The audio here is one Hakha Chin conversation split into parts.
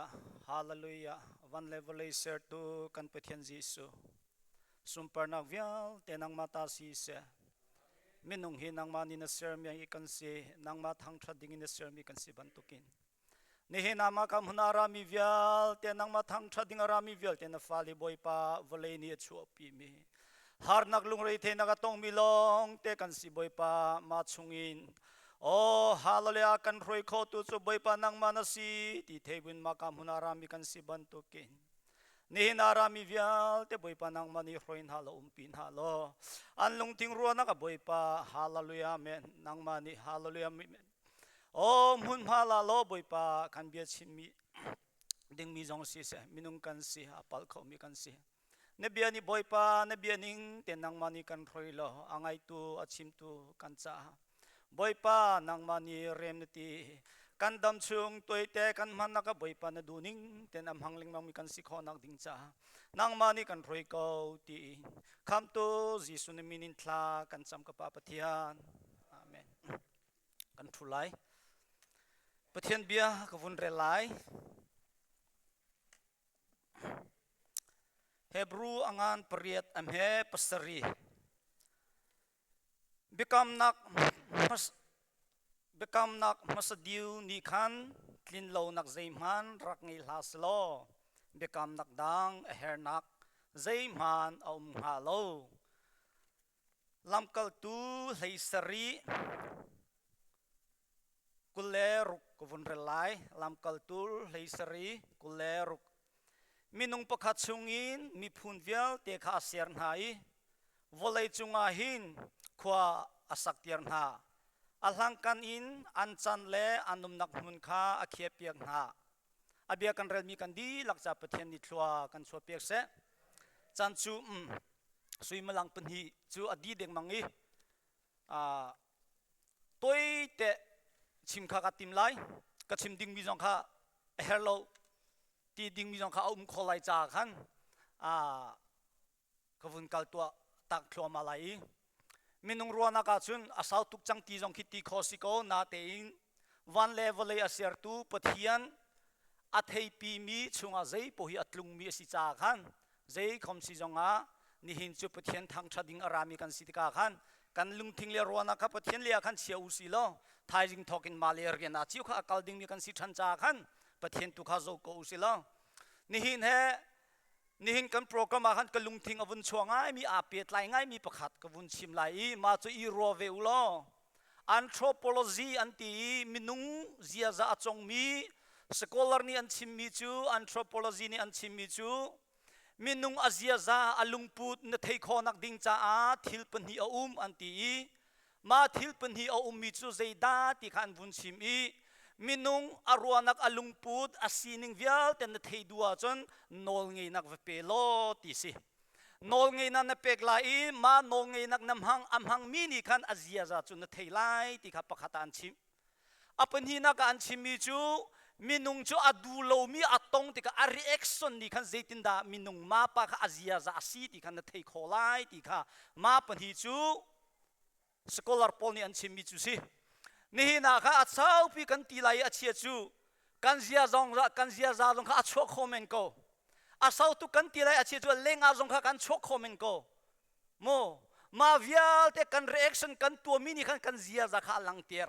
Hallelujah, Hallelujah. Van le vawlei sertu kan Pathian Jesuh. Sunparnak vialte nangmah ta si seh. Minung hi nangmah nih na sermi kan si, nangmah thangṭhat ding in na sermi kan si bantukin. Nihin ah mah ka hmun ah rami vialte nangmah thangṭhat ding a rami vialte na fale Bawipa vawlei nih a chuahpimi harnak lungre theihnak a tongmi lawng te kan si Bawipa mah chungin Oh, hallelujah, kan hruai kho tu cu Bawipa nangmah na si ti thei buin mah ka hmun ah rami kan si bantukin nihin ah rami vialte Bawipa nangmah nih hruai hna law umpi hna law an lungthin ruahnak a Bawipa hallelujah amen nangmah nih hallelujah amen Oh hmunhma la law Bawipa kan bia chimmi dingmi zong si seh minung kan si a palh khomi kan si Na bia nih Bawipa na bia ning te nangmah nih kan hroi law a ngaitu a chimtu kan caah Bawipa nangmah nih rem na ti kan dam chung tuaite kan hmannak ah Bawipa na duh ning ten a hmang lengmang mi kan si khawhnak ding caah nangmah nih kan hroi ko ti khamtu Jesuh na min in thla kan cam ka Pa Pathian Amen kan thu lai Pathian bia ka vun rel lai Hebru a ngan pariat a hme pasarih. Biakamnak biakamnak hmasa diu nih khan tlinlonak zeihmanh rak ngei hlah selaw biakamnak dang a hernak zeihmanh a um hnga lo. Lamkaltu hlei sarih 26 ka vun rel lai. Lamkaltu hlei sarih 26. Minung pakhat chungin miphun vialte kha a ser hna i vawlei cungah hin khua a saktir hna. A hlangkan in an can le an umnak hmun kha a khiahpiak hna. A bia kan relmi kan dihlak ca Pathian nih thlua kan chuahpiak seh. Can cu suimilang pahnih cu a di dengmang i toite chim kha ka tim lai ka chim dingmi zong kha a her lo ti dingmi zong kha a um kho lai caah khan ka vun kal tuah tak thluahmah lai i minung ruahnak ahcun a sau tuk cang ti zong khi ti kho si ko natein van le vawlei a sertu Pathian a theipimi chungah zei paoh hi a tlungmi a si caah khan zei khom si zongah nihin cu Pathian thangṭhat ding a rami kan si tikah khan kan lungthing le ruahnak kha Pathian le ah khan chia u si law thaizing thawk in mah le rian ah cio kha a kal dingmi kan si ṭhan caah khan Pathian tu kha zoh ko u si law nihin he nihin kan program ah khan ka lungthing a vun chuah ngaimi aa pehtlai ngaimi pakhat ka vun chim lai i mah cu i ruah ve u law anthropology an ti i minung ziaza a congmi scholar nih an chimmi cu anthropology nih an chimmi cu minung a ziaza a lungput na thei khawhnak ding caah thil pahnih a um an ti i mah thil pahnih a ummi cu zeidah ti kha an vun chim i minung a ruahnak a lungput a sining vialte na thei duh ahcun nawlngeinak va pe law ti si nawlngeinak na pek lai i mah nawlngeinak na hmang a hmangmi nih khan a ziaza cu na thei lai ti kha pakhat ah an chim a pahnihnak ah an chimmi cu minung cu a duh lomi a tong tikah a reaction nih khan zeitindah minung ma pa kha a ziaza a si ti kha na thei kho lai ti kha ma pahnih cu scholar pawl nih an chimmi cu si nihin ah kha a saupi kan ti lai i a chia cu kan zia zong kan ziaza zong kha a chuah kho men ko a sau tuk kan ti lai a chia cu lengah zong kha kan chuah kho men ko mu mah vialte kan reaction kan tuahmi nih khan kan ziaza kha a langter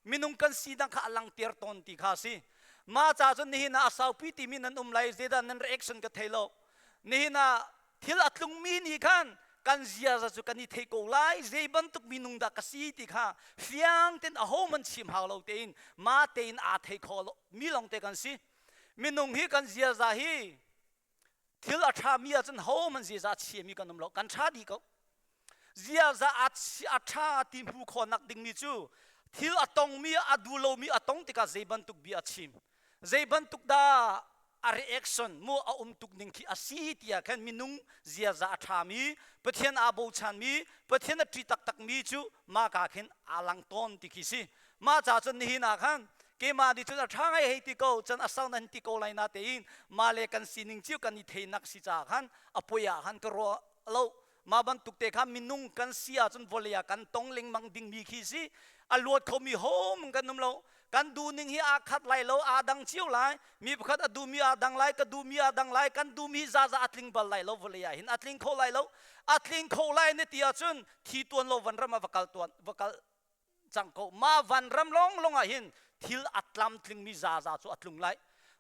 minung kan sinak kha a langter tawn ti kha si mah ca cun nihin ah a saupi timi nan um lai zeidah nan reaction ka thei lo nihin ah thil a tlungmi nih khan kan ziaza cu kan i thei ko lai zei bantuk minung dah ka si ti kha fiang tein aho man chim hau lo tein mah tein aa thei kho lo mi lawng te kan si minung hi kan ziaza hi thil a ṭhami ahcun hohmanh ziaza a chiami kan um lo kan ṭha dih ko ziaza a ṭha ti hmu khawhnak dingmi cu thil a tongmi a duh lomi a tong tikah zei bantuk bia a chim zei bantuk dah a reaction mu a um tuk ning khi a si tiah khan minung ziaza a ṭhami Pathian aa bochanmi Pathian a ṭih taktakmi cu mah ka khin aa lang tawn ti khi si mah ca cun nihin ah khan keimah nih cun a ṭha ngai hei ti ko cun a sau nan ti ko lai na tein mah le kan sining cio kan i theinak si caah khan a poi ah khan ka ruah lo mah bantuk te kha minung kan si ahcun vawlei ah kan tong lengmang dingmi khi si a luat khomi hom kan um lo. Kan duhning hi aa khat lai lo, aa dang cio lai. Mi pakhat a duhmi aa dang lai, ka duhmi aa dang lai, kan duhmi zaza a tling bal lai lo vawlei ah hin a tling kho lai lo. A tling kho lai na ti ahcun thi tuan lo van ram ah va kal tuan va kal cang ko. Mah van ram long long ah hin thil a tlamtlingmi zaza cu a tlung lai.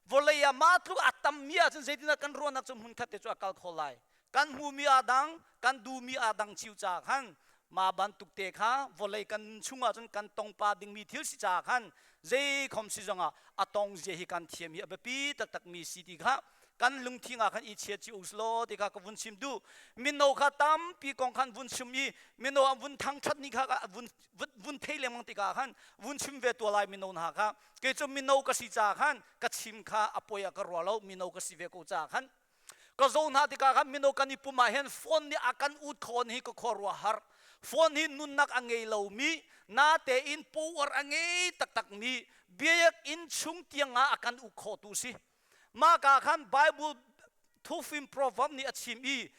Vawlei ah mah tluk a tammi ahcun zeitindah kan ruahnak cu hmunkhat te cu a kal kho lai. Kan hmuhmi aa dang, kan duhmi aa dang cio caah khan mah bantuk te kha vawlei kan nun chungah cun kan tong pa dingmi thil si caah khan zei khom si zongah a tong zia hi kan thiam hi a biapi taktakmi si ti kha kan lungthin ah khan i chia cio uslaw ti kha ka vun chim duh. Mino kha tampi kong khan vun chim i mino an vun thangthat ni kha vun vun thei lengmang tikah khan vun chim ve tua lai mino hna kha. Kei cu mino ka si caah khan ka chim kha a poi ah ka rua lo, mino ka si ve ko caah khan. Ka zo hna tikah khan mino kan i pum ah hin phone nih a kan ut khawn hi ka khuaruah har. Phone hi nunnak a ngei lomi, natein power a ngei taktakmi, biakinn chung tiang ah a kan uk khawhtu si. Mah ka khan Bible thufim proverb nih a chim i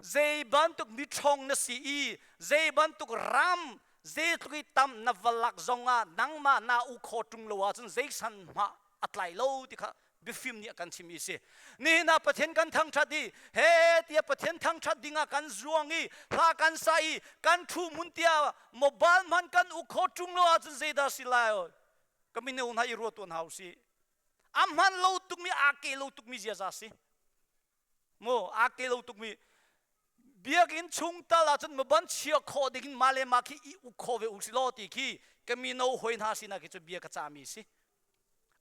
zei bantuk miṭhawng na si i zei bantuk ram zeitluk i tam na va lak zongah nangmah naa uk khawh ṭung lo ahcun zei san hmah a tlai lo ti kha biafim nih a kan chimmi si. Nihin ah Pathian kan thangṭhat i he tiah Pathian thangṭhat dingah kan zuang i hla kan sa i kan ṭhu hmun tiah mobile hman kan uk khawh ṭung lo ahcun zeidah si lai? Ka mino hna i ruat tuan hau si. A hman lo tukmi aa ke lo tukmi ziaza si. Mu aa ke lo tukmi biakinn chung tal ahcun maban chia khawh ding in mah le mah khi i uk khawh ve u si law ti khi ka mino hoi hna sinah khi cu bia ka cahmi si.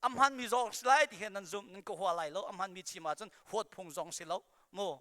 A hmanmi zong si lai ti he nan zum nan ka hua lai lo. A hmanmi chim ahcun huat phung zong si lo mu.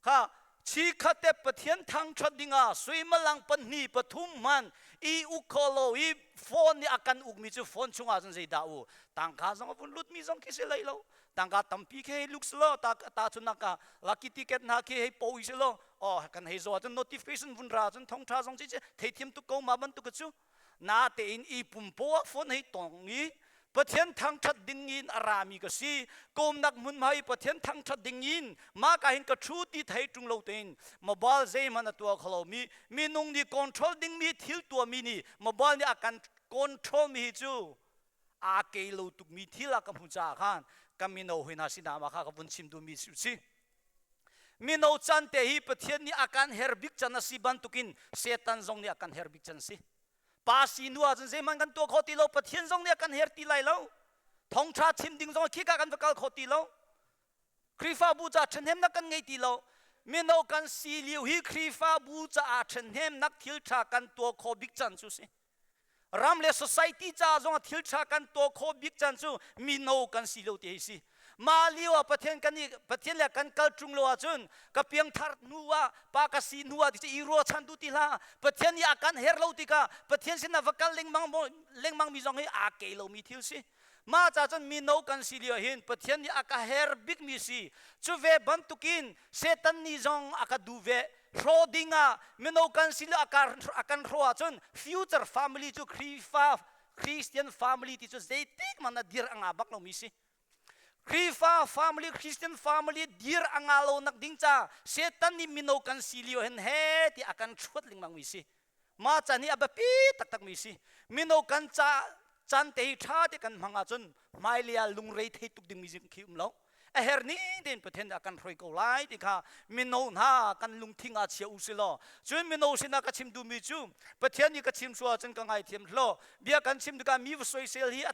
Kha chi khat te Pathian thangṭhat dingah suimalang pahnih pathum hman i uk kho lo i phone nih a kan ukmi cu phone chungah cun zeidah u tangka zong a vun lutmi zong khi si lai lo. Tangka tampi khi hei luk selaw ta ta cun naka lucky ticket hna khi hei poi selaw oh kan hei zo ahcun notification vun ra cun thongṭha zong ci theithiam tuk ko ma bantuk cu. Natein i pumpo ah phone hei tong i Pathian thangṭhat ding in a rami ka si. Kawmnak hmunhma i Pathian thangṭhat ding in mah ka hin ka ṭhu ti thei ṭung lo tein mobile zeihmanh a tuah kho lomi minung nih control dingmi thil tuahmi nih mobile nih a kan control mi hi cu aa ke lo tukmi thil ah ka hmu caah khan ka mino hoi hna sinah mah kha ka vun chim duhmi si. Mino can te hi Pathian nih a kan her bik can a si bantukin Satan zong nih a kan her bik can si. Pa si nu ahcun zeihmanh kan tuah kho ti lo. Pathian zong nih a kan her ti lai lo. Thawngṭha chim ding zong khika kan va kal kho ti lo. Khrihfabu ca ṭhahnemnak kan ngei ti lo. Mino kan si lio hi Khrihfabu caah ṭhahnemnak thil ṭha kan tuah khawh bik can cu si. Ram le society ca zong ah thil ṭha kan tuah khawh bik can cu mino kan si lo ti hi si. Mah lio ah Pathian kan i Pathian le kan kal ṭung lo ahcun ka piangthar hnu ah pa ka si hnu ah ti i ruahchan duh ti hlah. Pathian nih a kan her lo tikah Pathian sinah va kal lengmang lengmang mi zong hi aa ke lomi thil si. Mah ca cun mino kan si lio hin Pathian nih a ka her bikmi si. Cu ve bantukin Satan nih zong a ka duh ve. Hrawh ding ah mino kan si lio a kan hrawh ahcun future family cu Khrihfa Christian family ti cu zeitik man a dir a nga bak lomi si. Khrihfa family Christian family dir a nga lo nak ding ca Satan nih mino kan si lio hin he ti a kan thuat lengmang mi si. Mah caan hi a biapi taktakmi si. Mino kan ca caan te hi ṭha te kan hmang ahcun hmailei ah lungrei thei tuk dingmi zing khi um lo. A her ni tein Pathian nih a kan hruai ko lai ti kha mino hna kan lungthing ah chia u si law. Cun mino sinah ka chim duhmi cu Pathian nih ka chim sual ahcun ka ngaithiam hlaw. Bia kan chim tikah mi va soisel hi a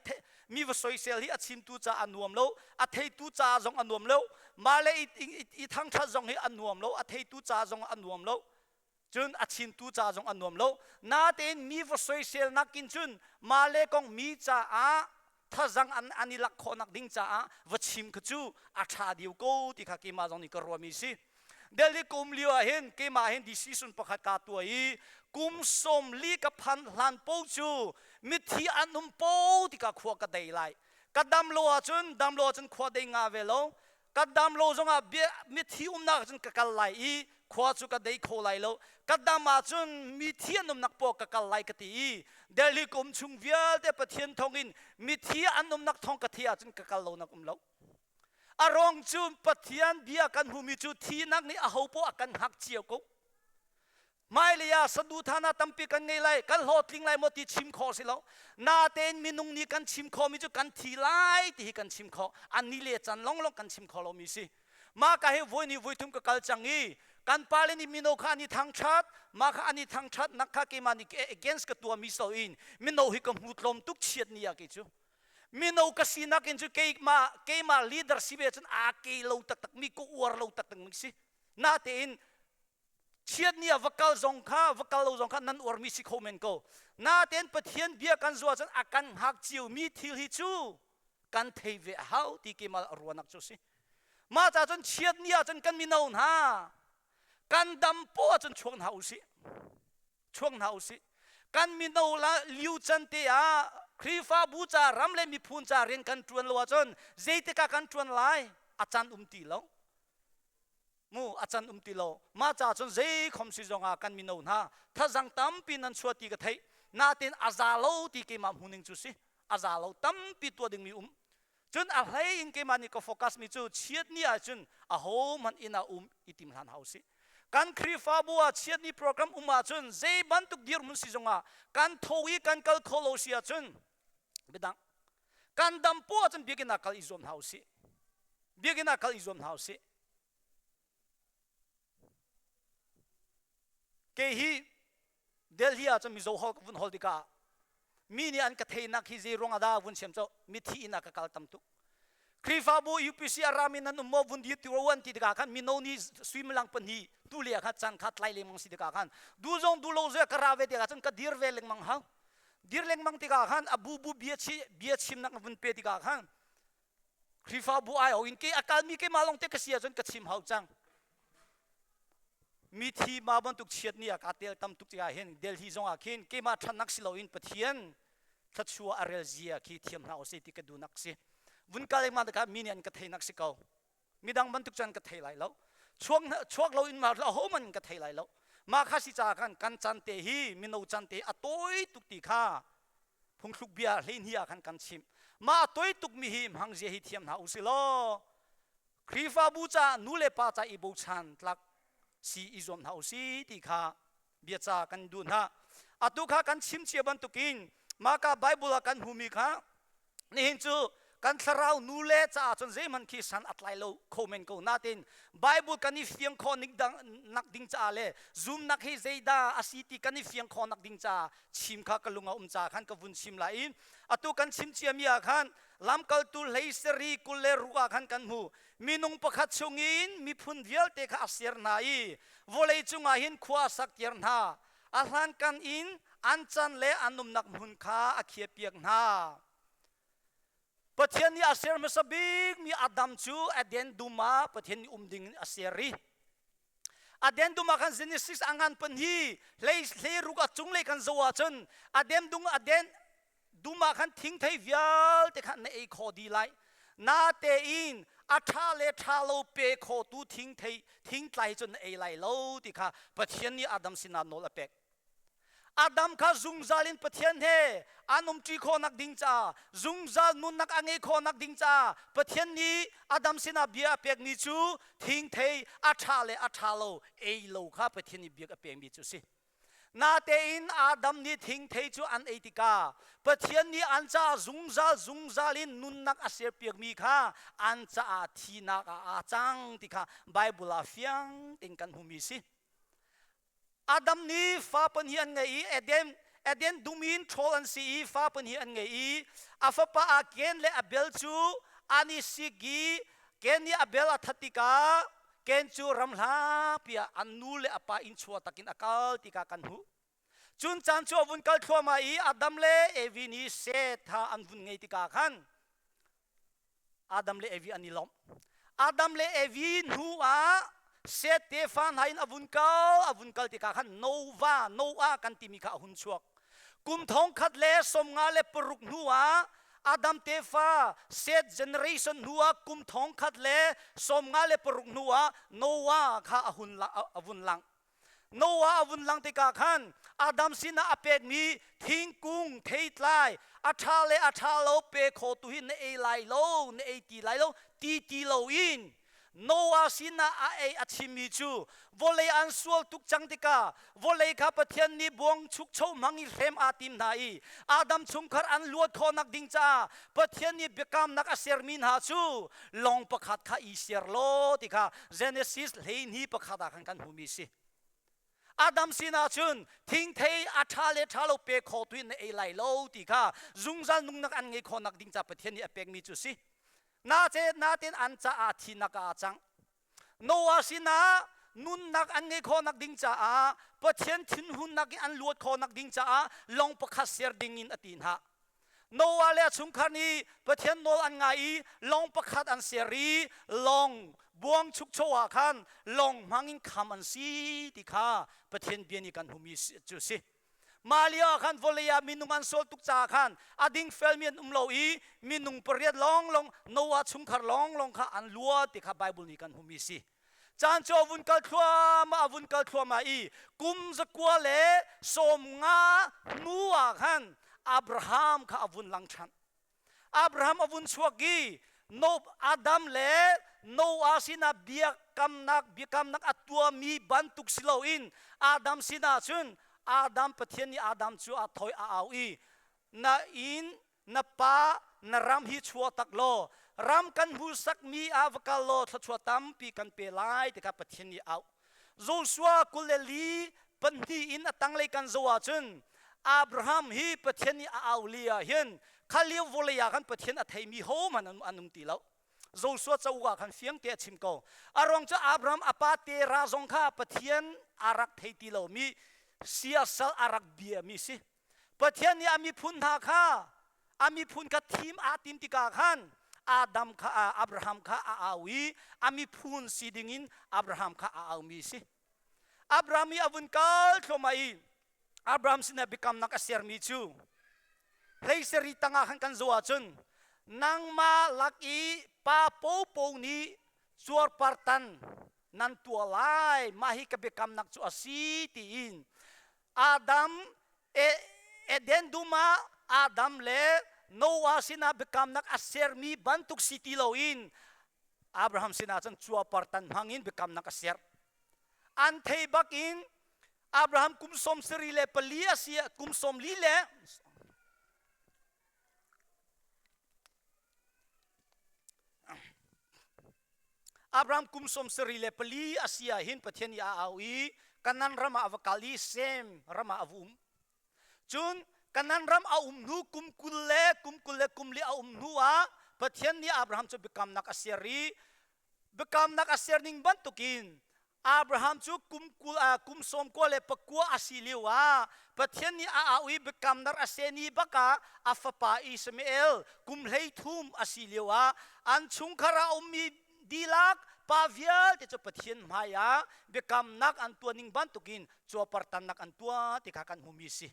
mi va soisel hi a chimtu caah a nuam lo, a theitu caah zong a nuam lo. Mah le i, i, i thangṭhat zong hi a nuam lo, a theitu ca zong a nuam lo. Cun a chimtu ca zong a nuam lo. Natein mi va soisel nakin cun mah le kong mi caah thazang an an i lak khawhnak ding caah va chim kha cu a ṭha deuh ko ti kha keimah zong nih ka ruahmi si. Delhi kum lio ah hin keimah hin decision pakhat kaa tuah i kum 40 ka phan hlan po cu mithi an um po ti ka khua ka dei lai. Ka dam lo ahcun dam lo ahcun khua dei nga ve lo. Ka dam lo zongah bia mithi umnak cun ka kal lai i khua cu ka dei kho lai lo. Ka dam ahcun mithi an umnak poah ka kal lai ka ti i Delhi kum chung vialte Pathian thawngin mithi an umnak thawng ka thi ahcun ka kal lonak um lo. A ruang cu Pathian bia kan hmumi cu thihnak nih aho poah a kan hngak cio ko. Hmailei ah saduhthahnak tampi kan ngei lai, kan hlawhtling lai maw ti chim khawh si lo. Natein minung nih kan chim khawhmi cu kan thi lai ti hi kan chim khawh. An ni le can longlong kan chim kho lomi si. Mah ka hi voi ni voi thum ka kal cang i kan pale nih mino kha an i thangṭhat, mah kha an i thangṭhat nak kha keimah nih against ka tuahmi so in mino hi ka hmu tlawm tuk chiat ni ah kei cu. Mino ka sinak in cu keimah keimah leader si ve cun aa ke lo taktak mi ka uar lo taktak mi si. Natein chiat ni ah va kal zong kha va kal lo zong kha nan uarmi si kho men ko. Natein Pathian bia kan zuah cun a kan hngak ciomi thil hi cu kan thei ve a hau ti keimah ruahnak cu si. Mah ca cun chiat ni ah cun kan mino hna kan dam poah ahcun chuak hna usih. Chuak hna usih. Kan mino la liu can te ah Khrihfabu ca ram le miphun ca rian kan ṭuan lo ahcun zeitikah kan ṭuan lai? A can um ti lo. Mu a can um ti lo. Mah ca cun zei khom si zongah kan mino hna thazang tampi nan chuah ti ka theih. Natin a za lo ti keimah hmuning cu si. A za lo tampi tuah dingmi um. Cun a hlei in keimah nih ka focus mi cu chiat ni ahcun ahohmanh inn ah um i tim hlan hau sih. Kan Khrihfabu ah chiat ni program um ahcun zei bantuk dirhmun si zongah kan tho i kan kal kho lo si ahcun biadang kan dam poah ahcun biakinn ah kal i zuam hna usih. Biakinn ah kal i zuam hna usih. Kei hi Delhi ah cun Mizo hol ka vun hol tikah mi nih an ka theinak hi zei ruang ah dah vun siam cho mithi inn ah ka kal tam tuk. Khrihfabu UPC a rami nan um maw vun dir ti ro an ti tikah khan mino nih suimilang pahnih tu le kha chan kha tlai lengmang si tikah khan du zong du lo zoi ka ra ve tikah cun ka dir ve lengmang hau. Dir lengmang tikah khan a bu bu bia chi bia chimnak vun pe tikah khan Khrihfabu ai in ke a kalmi keimah lawng te ka si ahcun ka chim hau cang. Mithi ma bantuk chiat ni ah kaa tel tam tuk tikah hin Delhi zong ah khin keimah ṭhatnak si loin Pathian thluachuah a rel zia khi thiam hna usih ti ka duhnak si. Vun kal lengmang tikah mi nih an ka theinak si ko. Midang bantuk cun ka thei lai lo. Chuak chuak lo in ma ahohmanh ka thei lai lo. Mah kha si caah khan kan chan te hi mino chan te a tawi tuk ti kha phungthluk bia hleihnih ah khan kan chimh. Mah a tawi tukmi hi hmangzia hi thiam hna usih law Khrihfabu caah nu le pa ca i bochan tlak si i zuam hna usih ti kha biaca kan duh hna. Atu kha kan chim cia bantukin mah ka Bible ah kan hmumi kha nihin cu kan thlarau nu le caah cun zeihmanh khi san a tlai lo kho men ko natin Bible kan i fiang khawh ning dang nak ding caah le zumnak hi zeidah a si ti kan i fiang khawh nak ding caah chim kha ka lung a um caah khan ka vun chim lai i atu kan chim ciami ah khan lamkaltu hlei sari 26 ah khan kan hmu minung pakhat chungin miphun vialte kha a ser hna i vawlei cungah hin khua a saktir hna a hlankan in an can le an umnak hmun kha a khiahpiak hna Pathian nih a ser hmasa bikmi Adam cu Eden dum ah Pathian nih um ding in a ser i Aden dum ah khan Genesis a ngan pan hi hlei hlei ruk a cunglei kan zoh ahcun Aden dung Aden dum ah khan thingthei vialte kha na ei kho dih lai. Natein a ṭha le ṭha lo pe khotu thingthei thingtlai cu na ei lai lo ti kha Pathian nih Adam sinah nawl a pek. Adam kha zungzal in Pathian he an umṭi khawhnak ding caah zungzal nunnak a ngeih khawhnak ding caah Pathian nih Adam sinah bia a pekmi cu thingthei a ṭha le a ṭha lo ei lo kha Pathian nih bia a pekmi cu a si. Natein Adam nih thingthei cu an ei tikah Pathian nih an caah zungzal zungzal in nunnak a serpiakmi kha an caah thihnak ah aa cang ti kha Baibal ah fiang tein kan hmumi si. Adam nih fa pahnih an ngei i Eden Eden dum in ṭhawl an si i fa pahnih an ngei i a fapa ah Cain le Abel cu an i sik i Cain nih Abel a that tikah Ken cu ram hlapi ah an nu le a pa inn chuah takin a kal ti kha kan hmuh. Cun caan cu a vun kal thluahmah i Adam le Evi nih Seth kha an vun ngei tikah khan Adam le Evi an i lawmh. Adam le Evi hnu ah Seth tefa hna in a vun kal, a vun kal tikah khan Noah, Noah kan timi kha a hun chuak. Kum 1056 hnu ah Adam tefa Seth generation hnu ah kum 1056 hnu ah Noah kha a hun a vun lang. Noah a vun lang tikah khan Adam sinah a pekmi thingkung theitlai a ṭha le a ṭha lo pe khotu hi na ei lai lo, na ei ti lai lo ti ti loin. Noah sinah a ei a chimmi cu vawlei an sual tuk cang tikah vawlei kha Pathian nih buang chukcho hmang i hrem aa tim hna i Adam chungkhar an luat khawhnak ding caah Pathian nih biakamnak a sermi hna cu lawng pakhat kha i ser law ti kha Genesis 12:1 ah khan kan hmuhmi si. Adam sinah cun thingthei a ṭha le ṭha lo pe kho tu in na ei lai lo ti kha zungzal nungnak an ngei khawhnak ding ca Pathian nih a pekmi cu si. Na natin an caah thinak ah a cang. Noah sinah nunnak an ngeih khawhnak ding caah Pathian thinhunnak in an luat khawhnak ding caah lawng pakhat ser ding in a ti hna. Noah le a chungkhar nih Pathian nawl an ngai i lawng pakhat an ser i lawng buang chukcho ah khan lawng hmang in kham an si ti kha Pathian bia nih kan hmumi cu si. Mah lio ah khan vawlei ah minung an sual tuk caah khan a dingfelmi an um lo i minung pariat lawnglawng Noah chungkhar lawnglawng kha an luat ti kha Baibal nih kan hmumi si. Caan cu a vun kal thluahmah a vun kal thluahmah i kum 290 hnu ah khan Abraham kha a vun lang ṭhan. Abraham a vun chuak i No Adam le Noah sinah biakamnak biakamnak a tuahmi bantuk si loin Adam sinah cun Adam Pathian nih Adam cu a thoi a au i na inn na pa na ram hi chuah tak law ram kan hmuhsakmi ah va kal law thluachuah tampi kan pe lai ti kha Pathian nih a auh. Joshua 24 pahnih in a tanglei kan zoh ahcun Abraham hi Pathian nih a au li ah hin kha lio vawlei ah khan Pathian a theimi hohmanh an um ti lo. Joshua cauk ah khan fiang te a chim ko. A ruang cu Abraham a pa Terah zong kha Pathian a rak thei ti lomi siasal a rak biami si. Pathian nih a miphun hna kha a miphun kha thim aa tim tikah khan Adam kha Abraham kha a au i a miphun si dingin Abraham kha a aumi si. Abraham i a vun kal thluahmah i Abraham sinah biakamnak a sermi cu hleisari tangah khan kan zoh ahcun nangmah lak i pa popo nih cuarpartan nan tuah lai mah hi ka biakamnak cu a si tiin Adam Eden dum ah Adam le Noah sinah biakamnak a sermi bantuk si ti loin Abraham sinah cun cuarpartan hmangin biakamnak a ser. An thei bak in Abraham kum 74 a si kum 40 le Abraham kum 74 a si ah hin Pathian nih a au i Kanan ram ah a va kal i Sem ram ah a va um. Cun Kanan ram a um hnu kum 20 le kum 20 le kum li a um hnu ah Pathian nih Abraham cu biakamnak a ser i biakamnak a ser ning bantukin Abraham cu kum kul kum 99 a si lio ah Pathian nih a au i biakamnak a sen i bakah a fapa Ishmael kum 13 a si lio ah an chungkhar ah a ummi dihlak pa vialte cu Pathian hmai ah biakamnak an tuah ning bantukin cuarpartannak an tuah ti kha kan hmumi si.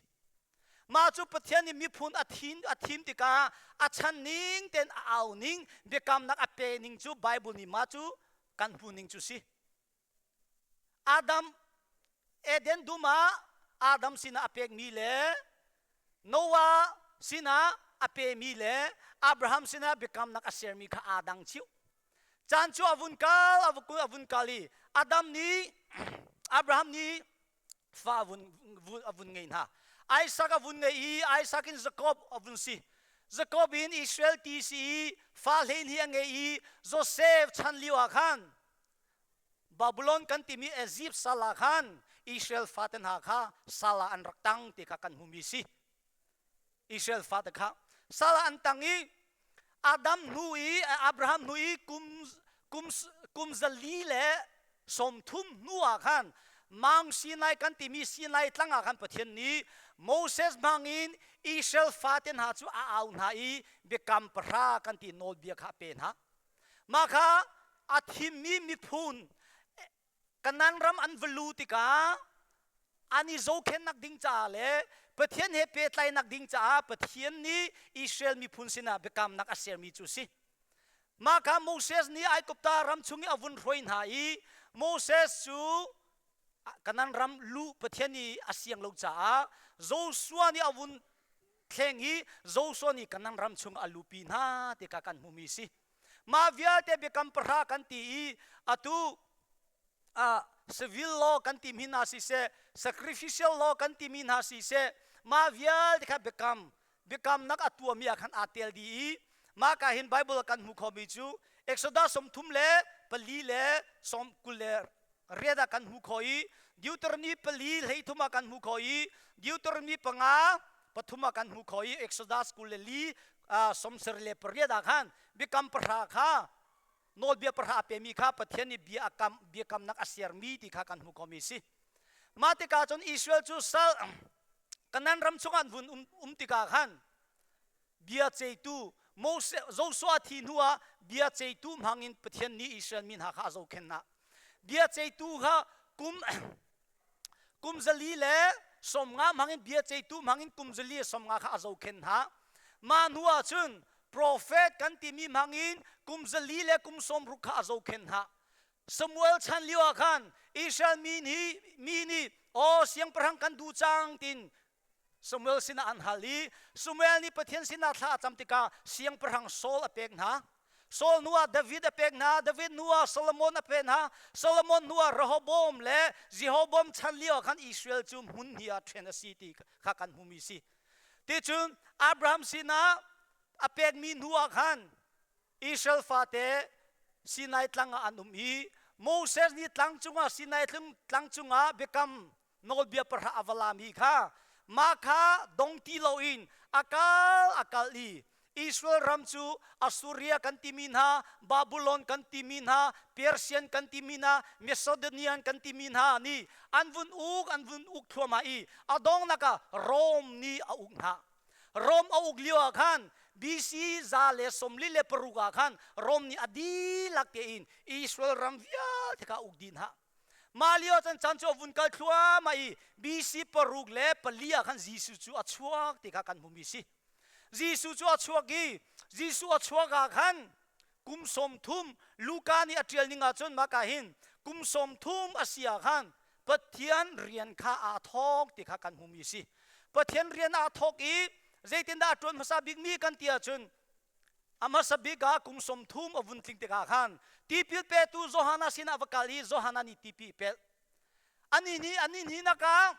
Mah cu Pathian nih miphun a thim a thim tikah a chan ning tein a au ning biakamnak a pe ning cu Bible nih mah cu kan hmu ning cu si. Adam Eden dum ah Adam sinah a pekmi le Noah sinah a pemi le Abraham sinah biakamnak a sermi kha aa dang cio. Caan cu a vun kal a vun kal i Adam nih Abraham nih fa a vun, a vun ngei hna. Isaac a vun ngei i Isaac in Jacob a vun si. Jacob in Israel ti si i fa hlein hi a ngei i Joseph chan lio ah khan Babylon kan timi Egypt sal ah khan Israel fate hna kha sal ah an rak tang ti kha kan hmumi si. Israel fate kha sal ah an tang i Adam hnu i Abraham hnu i kum kum kum 130 hnu ah khan Mount Sinai kan timi Sinai tlang ah khan Pathian nih Moses hmangin Israel fate hna cu a au hna i biakam pahra kan ti nawlbia kha a pe hna. Mah kha a thimmi miphun Kanan ram an va lu tikah an i zohkhenhnak ding caah le Pathian he pehtlainak ding caah Pathian nih Israel miphun sinah biakamnak a sermi cu a si. Mah kha Moses nih Aigupta ram chung i a vun hruai hna i Moses cu Kanan ram luh Pathian nih a siang lo caah Joshua nih a vun thleng i Joshua nih Kanan ram chung a lupi hna ti kha kan hmumi si. Mah vialte biakam pahra kan ti i atu civil law kan timi hna siseh, sacrificial law kan timi hna siseh, mah vialte kha biakam biakamnak a tuahmi ah khan aa tel dih i mah ka hin Bible kan hmuh khomi cu Exodus 34 le 28 ah kan hmuh khawh i Deuteronomy 4 13 ah kan hmuh khawh i Deuteronomy 5 3 ah kan hmuh khawh i Exodus 24 28 ah khan biakam pahra kha nawlbia pahra a pemi kha Pathian nih bia a kam biakamnak a sermi ti kha kan hmuh khomi si. Mah tikah cun Israel cu sal Kanan ram chungah an vun um tikah khan bia ceitu Moses Joshua thi hnu ah bia ceitu hmangin Pathian nih Israel mi hna kha a zohkhenh hna. Bia ceitu kha kum kum 150 hmangin bia ceitu hmangin kum 150 kha a zohkhenh hna. Mah hnu ah cun profet kan timi hmangin kum 160 kha a zohkhenh hna. Samuel chan lio ah khan Israel mi nih mi nih aw siangpahrang kan duh cang tin Samuel sinah an hal i Samuel nih Pathian sinah thla a cam tikah siangpahrang Saul a pek hna. Saul hnu ah David a pek hna, David hnu ah Solomon a pek hna, Solomon hnu ah Rehoboam le Jehoboam chan lio ah khan Israel cu hmun hnih ah ṭhen a si ti kha kan hmumi si. Ti cun Abraham sinah a pekmi hnu ah khan Israel fate Sinai tlang ah an um i Moses nih tlang cungah Sinai tlang cungah biakam nawlbia pahra a va lami kha mah kha dong ti loin a kal a kal i Israel ram cu Assyria kan timi hna, Babylon kan timi hna, Persian kan timi hna, Macedonian kan timi hna nih an vun uk an vun uk thluahmah i a dongnak ah Rome nih a uk hna. Rom a uk lio ah khan BC 146 ah khan Rom nih a dihlak tein Israel ram vialte kha uk dih hna. Mah lio cun chan cu a vun kal thluahmah i BC 604 ah khan Jesuh cu a chuak ti kha kan hmumi si. Jesuh cu a chuak i Jesuh a chuak ah khan kum 30 Luka nih a ṭial ning ahcun mah ka hin kum 30 a si ah khan Pathian rian kha aa thawk ti kha kan hmumi si. Pathian rian aa thawk i zeitindah a ṭuan hmasa bikmi kan ti ahcun a hmasa bik ah kum 30 a vun tling tikah khan tipil petu Johanna sinah va kal i Johanna nih tipi pelh. Ani nih ani nih nakah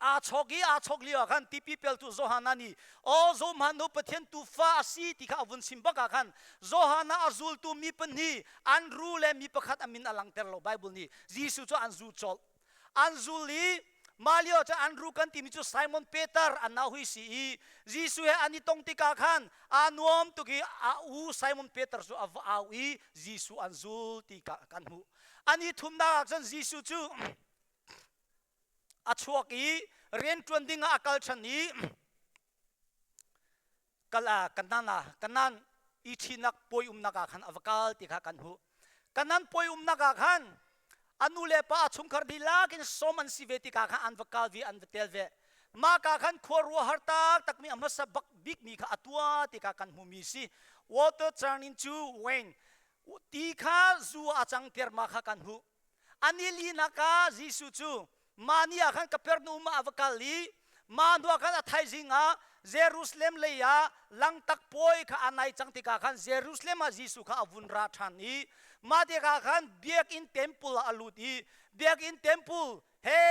aa chawk i aa chawk lio ah khan tipi peltu Johanna nih aw zohhmanh u Pathian tuufa a si ti kha a vun sim bak ah khan Johanna a zultu mi pahnih Andru le mi pakhat a min a langter lo Bible nih Jesuh cu an zul colh an zul i mah lio cu Andru kan timi cu Simon Peter an nau hui si i Jesuh he an i tong tikah khan aa nuam tuk i a u Simon Peter cu a va au i Jesuh an zul ti kan hmuh an i thumnak ah cun Jesuh cu a chuak i rianṭuan ding ah a kal ṭhan i kal ah kanan ah kanan i ṭhinak puai umnak ah khan a va kal ti kha kan hmuh kanan puai umnak ah khan a nu le pa a chungkhar dihlak in sawm an si ve tikah khan an va kal ve an va tel ve mah ka khan khua ruahar tak takmi a hmasa bak bikmi kha a tua tikah kan hmumi si water turn into wine ti kha zu a cang ter ma kha kan hmuh An i linak ah Jesuh cu mah ni ah khan Kapernaum ah a va kal i mah hnuah khan a thaizing ah Jerusalem lei ah langtak puai kha a nai cang tikah khan Jerusalem ah Jesuh kha a vun ra ṭhan i mah tikah khan biakinn temple ah a lut i biakinn temple he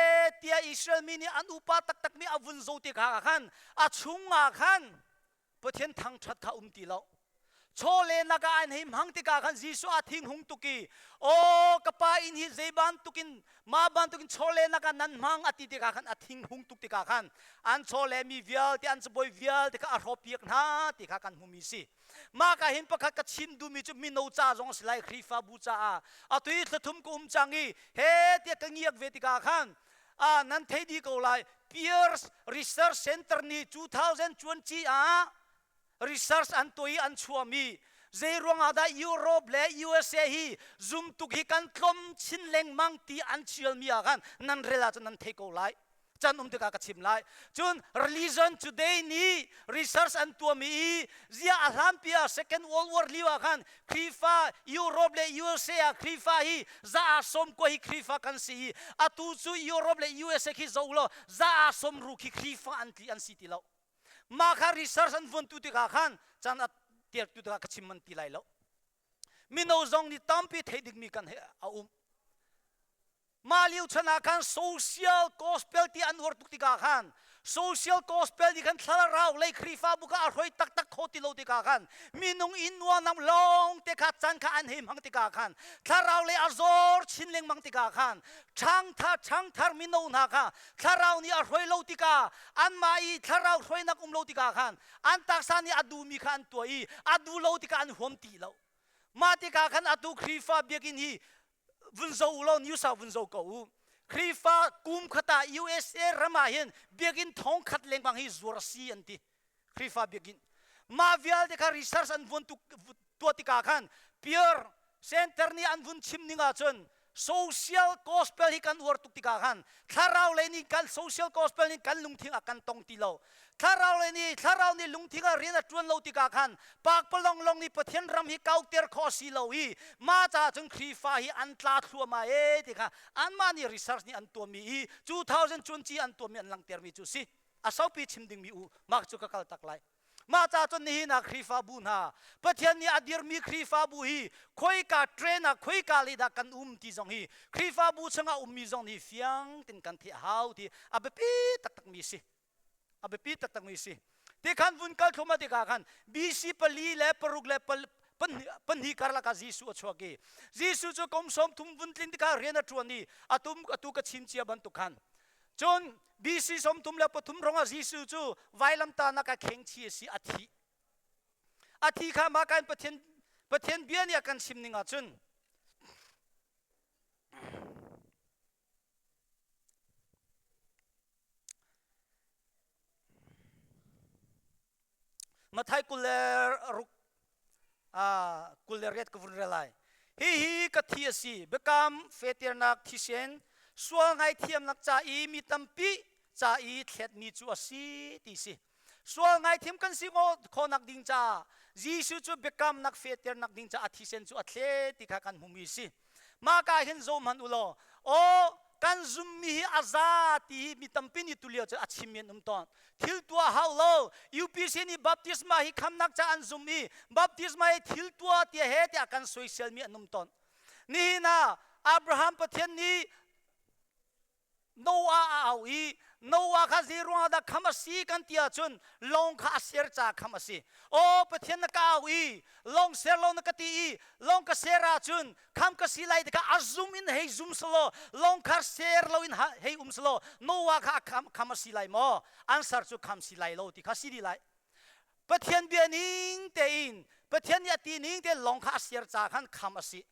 tiah Israel mi nih an upa taktakmi a vun zoh tikah khan a chungah khan Pathian thangṭhat kha um ti lo. Chawlehnak ah an hei hmang tikah khan Jesuh a thinghung tuk i aw ka pa inn hi zei bantukin mah bantukin chawlehnak ah nan hmang a ti tikah khan a thinghung tuk tikah khan an chawleh mi vialte an cabuai vialte kha a hrawhpiak hna ti kha kan hmumi si. Mah ka hin pakhat ka chim duhmi cu mino ca zong a si lai Khrihfabu caah atu hi thlathum ka um cang i he tiah ka ngiak ve tikah khan nan thei dih ko lai Peers Research Center nih 2020 ah research an tuah i an chuahmi zei ruangah dah Europe le USA hi zumtuk hi kan tlawm chin lengmang ti an chialmi ah khan nan rel ahcun nan thei ko lai can um tikah ka chim lai cun religion today nih research an tuahmi i zia a hlanpi ah second world war lio ah khan Khrihfa Europe le USA ah Khrihfa hi za a 90 hi Khrihfa kan si i atu cu Europe le USA khi zoh law za a 60 khi Khrihfa an tli an si ti lo mah kha research an vun tu tikah khan can a tiar tu tikah ka chim man ti lai lo. Mino zong nih tampi theih dingmi kan he a um. Mah lio chan ah khan social gospel ti an uar tuk tikah khan social gospel nih khan thlarau lei Khrihfabu kha a hruai taktak kho ti lo tikah khan minung inn nuanam lawng te kha chan kha an hei hmang tikah khan thlarau lei a zor chin lengmang tikah khan ṭhangthar ṭhangthar mino hna kha thlarau nih a hruai lo tikah anmah i thlarau hruainak um lo tikah khan an taksa nih a duhmi kha an tuah i a duh lo tikah an huam ti lo. Mah tikah khan atu Khrihfa biakinn hi vun zo u law news ah vun zo ko u. Khrihfa kum khat ah USA ram ah hin biakinn thong khat lengmang hi zuar si an ti. Khrihfa biakinn. Mah vialte kha research an vun tuah tikah khan Peer Center nih an vun chim ning ahcun social gospel hi kan uar tuk tikah khan thlarau lei nih kan social gospel nih kan lungthin a kan tong ti lo. Thlarau lei nih thlarau nih lungthin ah rian a ṭuan lo tikah khan pakpalawng lawng nih Pathian ram hi kauter khawh a si lo i mah caah cun Khrihfa hi an tla thluahmah ee ti kha anmah nih research nih an tuahmi i 2000 cun ci an tuahmi an langhtermi cu si. A saupi chim dingmi u mah cu ka kal tak lai. Mah ca cun nihin ah Khrihfabu hna Pathian nih a dirmi Khrihfabu hi khoika train ah khoika lei dah kan um ti zong hi Khrihfabu chungah ummi zong nih fiang tin kan theih a hau ti a biapi taktakmi si. A biapi taktakmi si. Ti khan vun kal thluahmah tikah khan BC pali le paruk le pahnih karlak ah Jesuh a chuak i Jesuh cu kum 30 vun tlin tikah rian a ṭuan i atum atu ka chim cia bantuk khan cun BC 33 rongah Jesuh cu vailamtahnak ah khengchi a si a thi. A thi kha mah kan Pathian Pathian bia nih a kan chim ning ahcun Mathai 26 28 ka vun rel lai. Hihi ka thi a si, biakam feternak thisen, sual ngaithiamnak ca i mi tampi ca i thletmi cu a si ti si. Sual ngaithiam kan si khawhnak ding caah Jesuh cu biakamnak fehternak ding caah a thisen cu a thlet ti kha kan hmumi si. Mah ka hin zoh hmanh u law, aw kan zummi hi a za ti hi mi tampi nih tulio cu a chimmi an um tawn. Thil tuah hau lo. UPC nih baptisma hi khamnak ca an zum i baptisma hi thil tuah tiah he tiah kan soiselmi an um tawn. Nihin ah Abraham Pathian nih Noah a au i Noah kha zei ruangah dah kham a si kan ti ahcun lawng kha a ser caah kham a si. Aw Pathian na ka au i lawng ser lo na ka ti i lawng ka ser ahcun kham ka si lai ti kha a zum in hei zum selaw lawng kha ser lo in hei um selaw Noah kha a kham a si lai maw? An ser cu kham si lai lo ti kha si dih lai. Pathian bia ning tein Pathian nih a ti ning tein lawng kha a ser caah khan kham a si.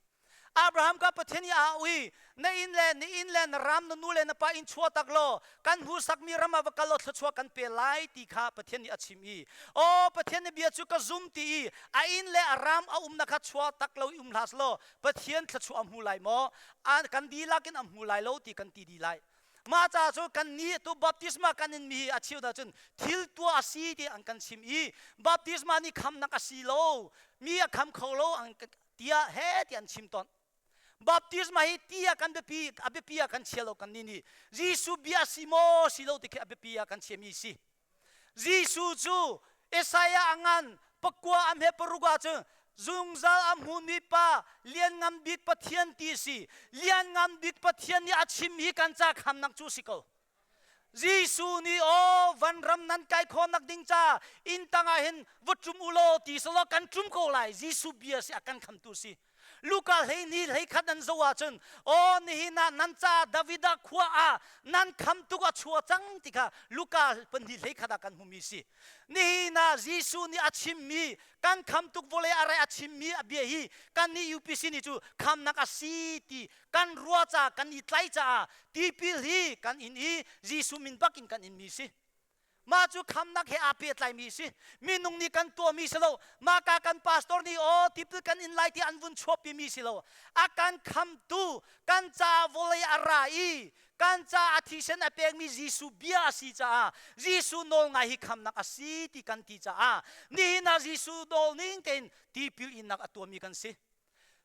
Abraham kha Pathian nih a au i na inn le na inn le na ram na nu le na pa inn chuah tak law kan hmuhsakmi ram ah va kal law thluachuah kan pe lai ti kha Pathian nih a chim i aw Pathian na bia cu ka zum ti i a inn le a ram a umnak kha chuah tak lo i um hlah law Pathian thluachuah a hmu lai maw kan dihlak in a hmu lai lo ti kan ti dih lai mah caah cu kan nih tu baptisma kan in mi hi a cheu dah cun thil tuah a si ti an kan chim i baptisma nih khamnak a si lo mi a kham kho lo an tiah he ti an chim tawn. Baptisma hi ti ah kan biapi a biapi ah kan chia lo kan nih nih Jesuh bia si maw si lo ti khi a biapi ah kan chiami si. Jesuh cu Isaiah a ngan pakua am he paruk ah cun zungzal a hmumi pa lianngan bik Pathian ti si. Lianngan bik Pathian nih a chim hi kan ca khamnak cu si ko. Jesuh nih aw vanram nan kai khawhnak ding ca inn tangah hin va ṭum u law ti selaw kan ṭum ko lai. Jesuh bia si a kan khamtu si. Luka 12 21 nan zoh ahcun aw nihin ah nan caah Davida khua ah nan khamtuk a chua cang ti kha Luka 2 21 ah kan hmumi si. Nihin ah Jesuh nih a chimmi kan khamtuk vawlei a rai a chimmi a bia hi kan nih UPC nih cu khamnak a si ti kan ruah caah kan i tlai caah tipil hi kan in i Jesuh min bak in kan inmi si. Mah cu khamnak he aa pehtlaimi si. Minung nih kan tuahmi si lo. Mah ka kan pastor nih aw tipil kan in lai ti an vun chuahpimi si lo. A kan khamtu, kan caah vawlei a ra i kan caah a thisen a pekmi Jesuh bia a si caah Jesuh nawl ngai hi khamnak a si ti kan ti caah nihin ah Jesuh nawl ning tein tipil innak a tuahmi kan si.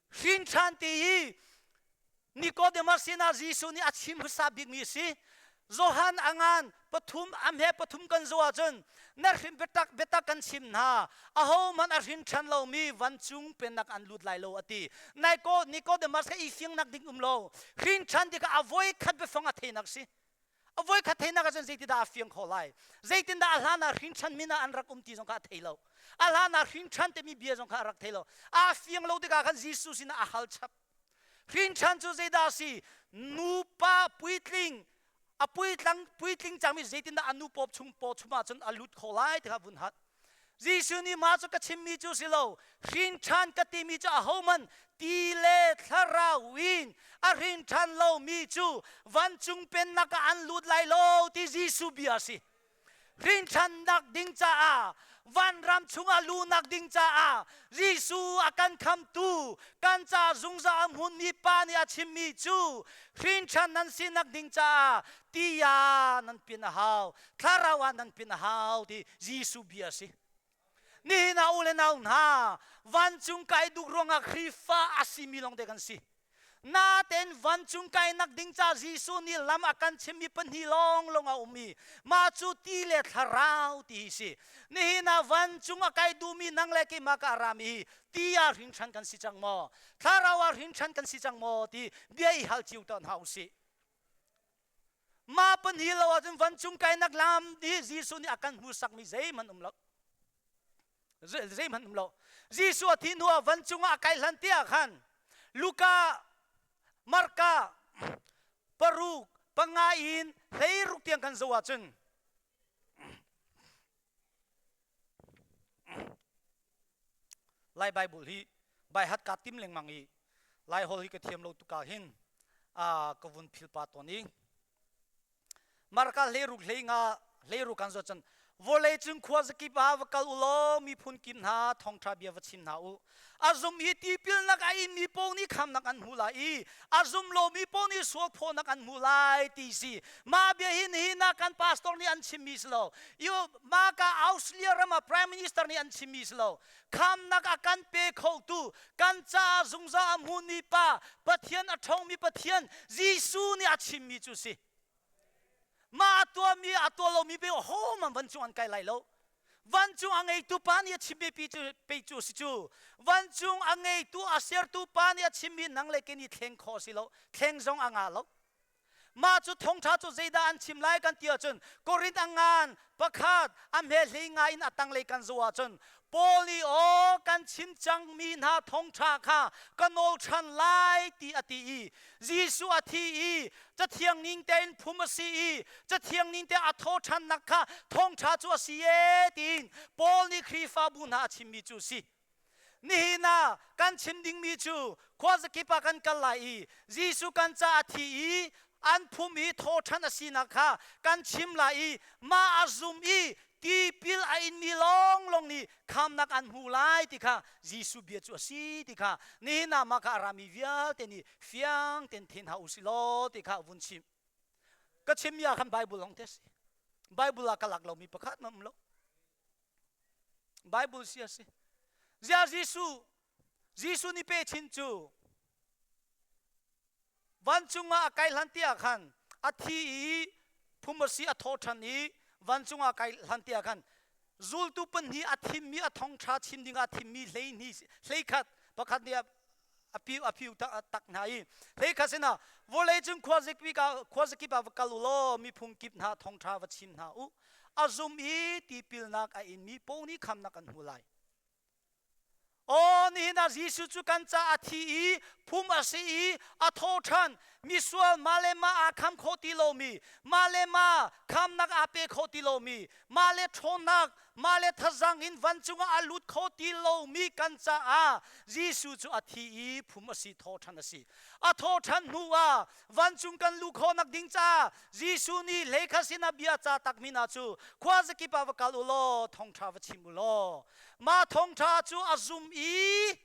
Hrin ṭhan ti hi Nicodemus sinah Jesuh nih a chim hmasa bikmi a si. Johan a ngan pathum am he pathum kan zoh ahcun na hrin biatak biatak kan chim hna ahohmanh a hrin ṭhan lomi vancung pennak an lut lai lo a ti. Naiko Nicodemus kha i fingnak ding um lo. Hrin ṭhan tikah a voi khat biafang a theinak si. A voi khat theinak ahcun zeitindah a fiang khawh lai? Zeitindah a hlan ah hrin ṭhan min ah an rak um ti zong kha a thei lo. A hlan ah hrin ṭhan timi bia zong kha a rak thei lo. Aa fiang lo tikah khan Jesuh sinah a hal chap. Hrinṭhan cu zeidah a si? Nupa puitling a puitlang puitling cangmi zeitindah a nu pawp chung paw chung ahcun a lut kho lai ti kha vun hat. Jesuh nih mah cu ka chimmi cu si lo. Hrinṭhan ka timi cu ahohmanh ti le thlarau in a hrinṭhan lomi cu vancung pennak ah an lut lai lo ti Jesuh bia a si. Hrinṭhannak ding caah vanram chungah luhnak ding caah Jesuh a kan khamtu kan ca zungzal a hmunmi pa nih a chimmi cu hrinṭhan nan sinak ding caah ti ah nan pin a hau thlarau ah nan pin a hau ti Jesuh bia a si. Nihin ah u le nau hna vancung kai duk ruangah Khrihfa a simi lawngte kan si. Natein vancung kainak ding ca Jesuh nih lam a kan chimmi pahnih lawnglawng a um i mah cu ti le thlarau ti hi si. Nihin ah vancung a kai duhmi nang le keimah ka rami hi ti ah hrinhran kan si cang maw? Thlarau ah hrinhran kan si cang maw? ti bia i hal cio ta hna usih. Mah pahnih lo ahcun vancung kainak lam hi Jesuh nih a kan hmuhsakmi zeihmanh um lo. Zeihmanh um lo. Jesuh a thih hnuah vancung ah a kai hlan tiah khan Luka, Marka, paruk, panga in 16 tiang kan zoh ahcun Lai Bible hi baihat kaa tim lengmang i Lai holh hi ka thiam lo tuk ah hin ka vun phil pa tawn i Marka 16 hleinga 16 kan zoh cun vawlei cung khuazakip ah va kal u law miphun kip hna thawngṭha bia va chim hna u. A zum i tipilnak a inmi paoh nih khamnak an hmu lai i a zum lomi paoh nih sualphawnak an hmu lai ti si. Mah bia hi nihin ah kan pastor nih an chimmi si lo. Mah ka Australia ram ah Prime Minister nih an chimmi si lo. Khamnak a kan pe khotu kan caah zungzal a hmunmi pa Pathian a ṭhawngmi Pathian Jesuh nih a chimmi cu si. Mah a tuahmi a tuah lomi pe hohmanh vancung an kai lai lo. Vancung a ngeitu pa nih a chimmi pi cu pei cu si cu. Vancung a ngeitu a sertu pa nih a chimmi nang le kei nih thleng khawh si lo. Thleng zong a ngah lo. Mah cu thawngṭha cu zeidah an chim lai kan ti ahcun Korinth a ngan pakhat a hme hlei nga in a tanglei kan zoh ahcun Paul nih aw kan chim cangmi hna thawngṭha kha ka nawl ṭhan lai ti a ti i Jesuh a thi i Cathiang ning tein phum a si i Cathiang ning te a thaw ṭhannak kha thawngṭha cu a si ee tiin Paul nih Khrihfabu hna a chimmi cu a si. Nihin ah kan chim dingmi cu khuazakip ah kan kal lai i Jesuh kan caah a thi i an phum i thawṭhan a sinak kha kan chim lai i mah a zum i tipil a inmi lawnglawng nih khamnak an hmu lai ti kha Jesuh bia cu a si ti kha nihin ah mah kha a rami vialte nih fiang tein thei hna u si law ti kha vun chim. Ka chimmi ah khan Bible lawng te a si. Bible ah ka lak lomi pakhat hmanh um lo. Bible si a si. Zia Jesuh Jesuh nih pe chin cu vancung ah a kai hlan tiah khan a thi i phum a si a thaw ṭhan i vancung ah kai hlan tiah khan zultu pahnih a thimmi a thongṭha chim ding ah thimmi hleihnih hleikhat pakhat nih a piu a phiu tak hna i hleikhat sinah vawlei cung khuazakip ah va kal u law miphun kip hna thongṭha va chim hna u a zum i tipilnak a inmi paoh nih khamnak an hmu lai Aw nihin ah Jesuh cu kan caah a thi i phum a si i a tho ṭhan. Misual mah le mah aa kham kho ti lomi, mah le mah khamnak aa pe kho ti lomi, mah le ṭhawnnak, mah le thazang in vancung ah a lut kho ti lomi kan caah Jesuh cu a thi i phum a si, tho ṭhan a si. A tho ṭhan hnu ah vancung kan luh khawhnak ding caah Jesuh nih hlei sinah bia ca takmi hna cu khuazakip ah va kal u law thawngṭha va chim u law mah thawngṭha cu a zum i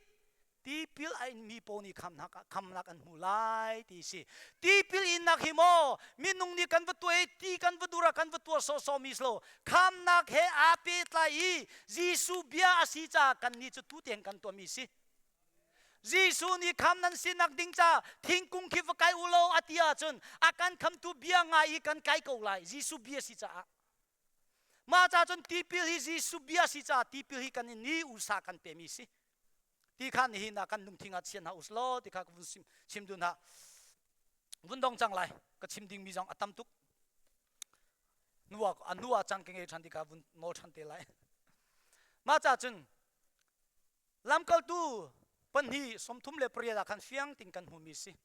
tipil a inmi pawl nih khamnak khamnak an hmu lai ti si. Tipil innak hi maw minung nih kan va tuah i ti kan va dur ah kan va tuah sawhsawhmi si lo khamnak he aa pehtlai i Jesuh bia a si caah kannih cu tu tiang kan tuahmi si. Jesuh nih kham nan sinak ding ca thingkung khi va kai u law a ti ahcun a kan khamtu bia ngai i kan kai ko lai. Jesuh bia si caah. Mah ca cun tipil hi Jesuh bia si caah tipil hi kan in ni usa kan pemi si. Ti kha nihin ah kan lungthin ah chian hna uslaw ti kha ka vun chim dun ha. Vun dong cang lai. Ka chim dingmi zong a tam tuk. Nuah a nuah cang ke ngei ṭhan ti kha vun nawl ṭhan te lai. Mah ca cun Lamkaltu pahnih 38 ah khan fiang ting kan hmumi si.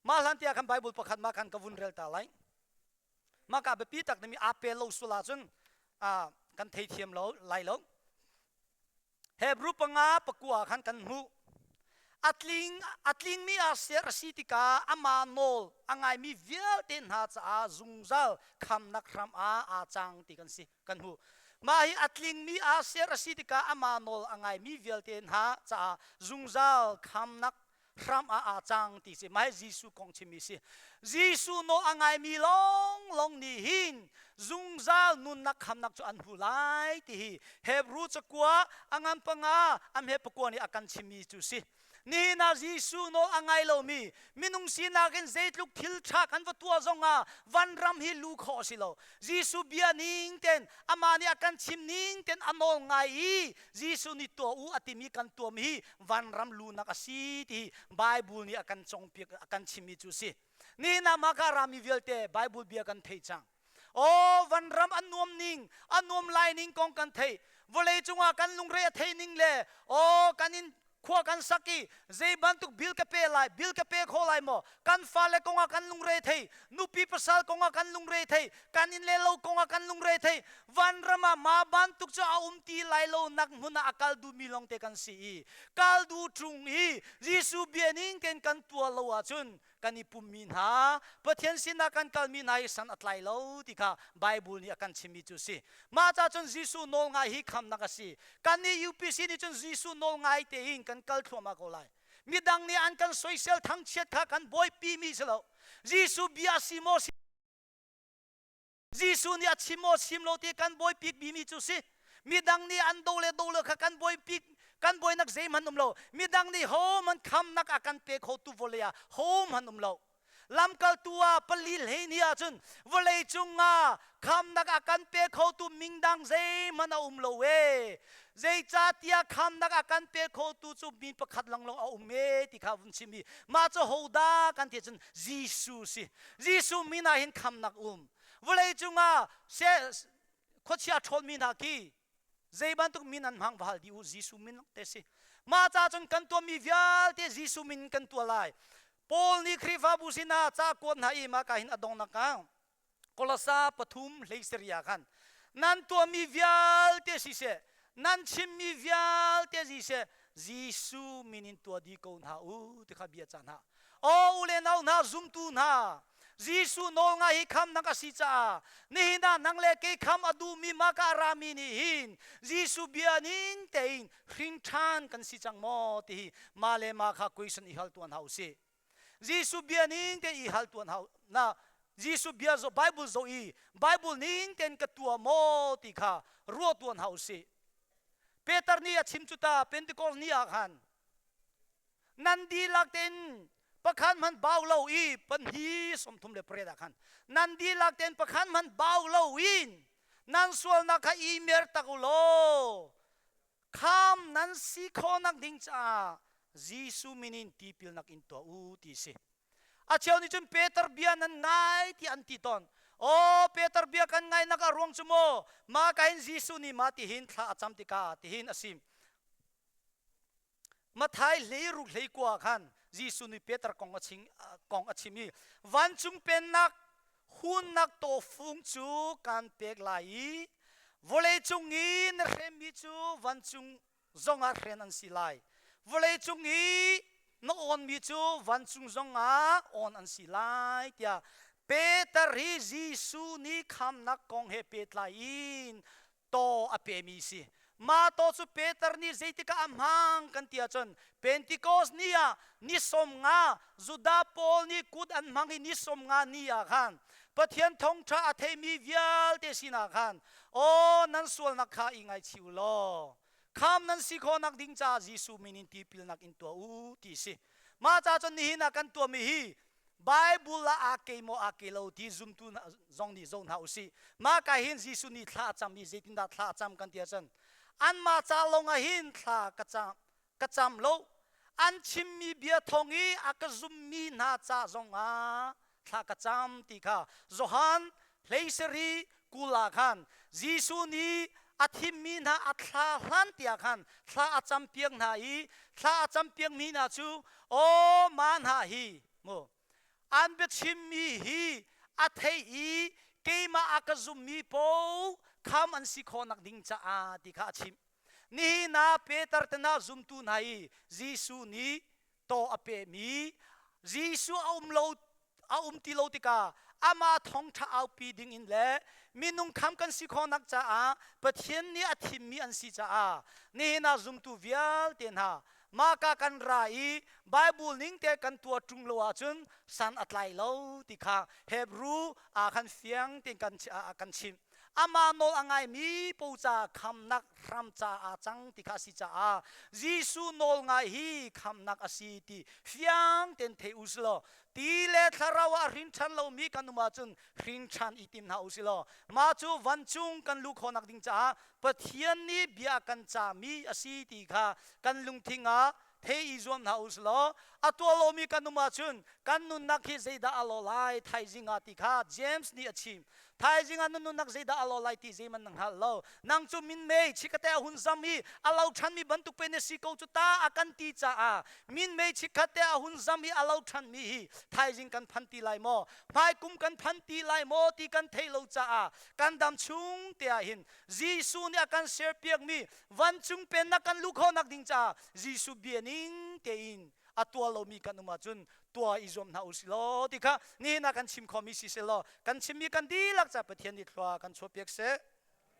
Mah hlan tiah khan Bible pakhat mah khan ka vun rel ta lai. Mah ka biapi tak nimi aa pel lo sul ahcun kan theithiam lo lai lo. Hebrew panga pakua khan kan hmuh. A tling a tlingmi ah ser a si tikah amah nawl a ngaimi vialte hna caah zungzal khamnak hram ah aa cang ti kan si. Kan hmuh. Mah hi a tlingmi ah ser a si tikah amah nawl a ngaimi vialte hna caah zungzal khamnak hram ah aa cang ti si. Mah hi Jesuh kong chimmi si. Jesuh nawl a ngaimi lawnglawng nih hin zungzal nunnak khamnak cu an hmu lai ti hi Hebrew cakua a ngan panga a hme pakua nih a kan chimmi cu si. Nihin ah Jesuh nawl a ngai lomi minung sinak in zeitluk thil ṭha kan va tuah zongah vanram hi lu khawh a si lo. Jesuh bia ning ten amah nih a kan chim ning ten a nawl ngai i Jesuh nih tuah u a timi kan tuahmi hi vanram lunak a si ti hi Bible nih a kan congpiak a kan chimmi cu a si. Nihin ah mah ka rami vialte Bible bia kan thei cang. Aw vanram an nuam ning, a nuam lai ning kong kan theih. Vawlei cungah kan lungre a thei ning le aw kan in khua kan sak i zei bantuk bil ka pe lai, bil ka pe kho lai maw? Kan fale kongah kan lungre thei, nupi pasal kongah kan lungre thei, kan inn le lo kongah kan lungre thei. Vanram ah ma bantuk cu a um ti lai lo nak hmun ah a kal duhmi lawngte kan si i kal duh ṭung i Jesuh bia ning tein kan tuah lo ahcun kan i pummi hna Pathian sinah kan kalmi hna hi san a tlai lo ti kha Bible nih a kan chimmi cu si. Mah ca cun Jesuh nawl ngai hi khamnak a si. Kan nih UPC nih cun Jesuh nawl ngai tein kan kal thluahmah ko lai. Midang nih an kan soisel thangchiat kha kan buaipi mi si lo. Jesuh bia si maw si Jesuh nih a chim maw chim lo ti kan buaipi bimi cu si. Midang nih an do le do lo kha kan buaipi kan buainak zeihmanh um lo. Midang nih hohmanh khamnak a kan pe kho tu vawlei ah hohmanh um lo. Lamkaltu ah pali hlei ahcun vawlei cungah khamnak a kan pe khotu mingdang zeihmanh a um lo e. Zeicahtiah khamnak a kan pe khotu cu mi pakhat lawnglawng a um e ti kha vun chim i mah cu hodah kan ti cun Jesuh si. Jesuh min ah hin khamnak um. Vawlei cungah khuachia ṭhawlmi hna khi zei bantuk min an hmang va hal dih u Jesuh min te si. Mah ca cun kan tuahmi vialte Jesuh min kan tuah lai. Paul nih Khrihfabu sinah ca kuat hna i mah ka hin a dongnak ah Kolosa pathum hlei saria khan nan tuahmi vialte siseh nan chimmi vialte siseh Jesuh min in tuah dih ko hna u ti kha bia ca hna. Aw u le nau hna zumtu hna Jesuh nawl ngai hi khamnak a si caah nihin ah nang le kei kham a duhmi maka rami nih hin Jesuh bia ning tein hrin ṭhan kan si cang maw ti hi mah le mah kha question i hal tuan hau sih. Jesuh bia ning tein i hal tuan hau na Jesuh bia zo Bible zo i Bible ning tein ka tuah maw ti kha ruah tuan hau sih. Peter nih a chim cu ta Pentecost ni ah khan nan dihlak tein pakhat hmanh bau lo i pahnih 38 ah khan nan dihlak tein pakhat hmanh bau lo in nan sualnak kha i mer tak u law kham nan si khawhnak ding caah Jesuh min in tipilnak in tuah u ti si. A cheu nih cun Peter bia nan ngai ti an ti tawn. Aw Peter bia kan ngainak a ruang cu maw mah ka hin Jesuh nih mah tihin thla a cam tikah tihin a sim. Matthai 16 hlei kua khan Jesuh nih Peter kong a chim, kong a chim i vancung pennak hunnak tawfung cu kan pek lai i vawlei cung i na hremmi cu vancung zongah hren an si lai. Vawlei cung i na awnmi cu vancung zongah awn an si lai tiah Peter hi Jesuh nih khamnak kong he pehtlai in taw a pemi si. Mah taw cu Peter nih zeitikah a hmang kan ti ahcun Pentecost ni ah ni 50 Judah pawl nih kut an hmang i ni 50 ni ah khan Pathian thawngṭha a theimi vialte sinah khan aw nan sualnak kha i ngaichih u law. Kham nan si khawhnak ding caah Jesuh min in tipilnak in tuah u ti si. Mah ca cun nihin ah kan tuahmi hi Bible ah aa ke maw aa ke lo ti zumtu zong nih zoh hna usih. Mah ka hin Jesuh nih thla a cam i zeitindah thla a cam kan ti ahcun anmah ca lawng ah hin thla ka cam ka cam lo an chimmi bia thawng i a ka zummi hna ca zong ah thla ka cam ti kha Johan hleisari kul ah khan Jesuh nih a thimmi hna a thla hlan tiah khan thla a campiak hna i thla a campiakmi hna cu aw ma hna hi mu an biachimmi hi a thei i keimah a ka zummi paoh kham an si khawhnak ding caah ti kha a chimh. Nihin ah Peter te hna zumtu hna i Jesuh nih taw a pehmi Jesuh a um lo a um ti lo tikah amah thawngṭha aupi ding in le minung kham kan si khawhnak caah Pathian nih a thimmi an si caah nihin ah zumtu vialte hna mahka kan ra i Bible ning te kan tuah ṭung lo ahcun san a tlai lo ti kha Hebrew ah khan fiang tein kan kan chimh. Amah nawl a ngaimi paoh ca khamnak hram ca aa cang ti kha a si caah Jesuh nawl ngai hi khamnak a si ti fiang tein thei u si law ti le thlarau ah hrin ṭhan lomi kan um ahcun hrin ṭhan i tim hna u si law mah cu vancung kan luh khawhnak ding caah Pathian nih bia kan cahmi a si ti kha kan lungthin ah thei i zuam hna u law a tuah lomi kan um ahcun kan nunnak hi zeidah a lo lai thaizing ah ti kha James nih a chim. Thaizing ah na nunnak zeidah a lo lai ti zeihmanh na hngal lo. Nang cu minmei chikkate a hun zam i a lo ṭhanmi bantuk pe na si ko cu ta a kan ti caah minmei chikkhatte a hun zam i a lo ṭhanmi hi thaizing kan phan ti lai maw? Hmaikum kan phan ti lai maw ti kan theih lo caah kan dam chung te ah hin Jesuh nih a kan serpiakmi vancung pennak kan luh khawhnak ding caah Jesuh bia ning tein a tuah lomi kan um ahcun tuah i zuam hna u sih law ti kha nihin ah kan chim khawhmi si seh law kan chimmi kan dihlak ca Pathian nih thlua kan chuahpiak seh.